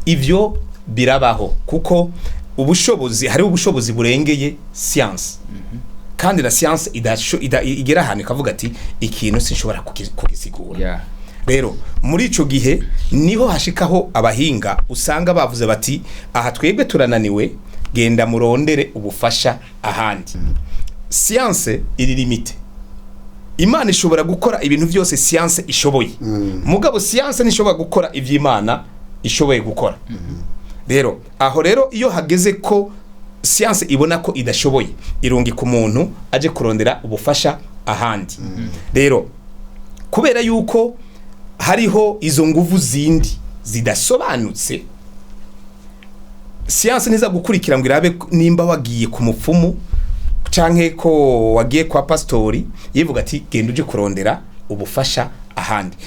Ivyo birabaho kuko ubushobozi, hariho ubushobozi burengeye science, kandi na science igera ahantu ikavuga ati: "Ikintu sinshobora kugisigura." Rero muri ico gihe niho hashikaho abahinga usanga bavuze bati: "Aha twebwe turananiwe, genda murondere ubufasha ahandi." Science iri limitée. Imana ishobora gukora ibintu byose science ishoboye, mugabo science ntishobora gukora ivy'Imana ishoboye gukora. Rero aho rero iyo hageze ko science ibona ko idashoboye, irungika umuntu aje kurondera ubufasha ahandi. Rero kubera yuko hariho izo nguvu zindi zidasobanutse, science ntiza gukurikira ngo irabe nimba wagiye ku mupfumu canke ko wagiye kwa pastori. Yivuga ati: "Genda uje kurondera ubufasha ahandi."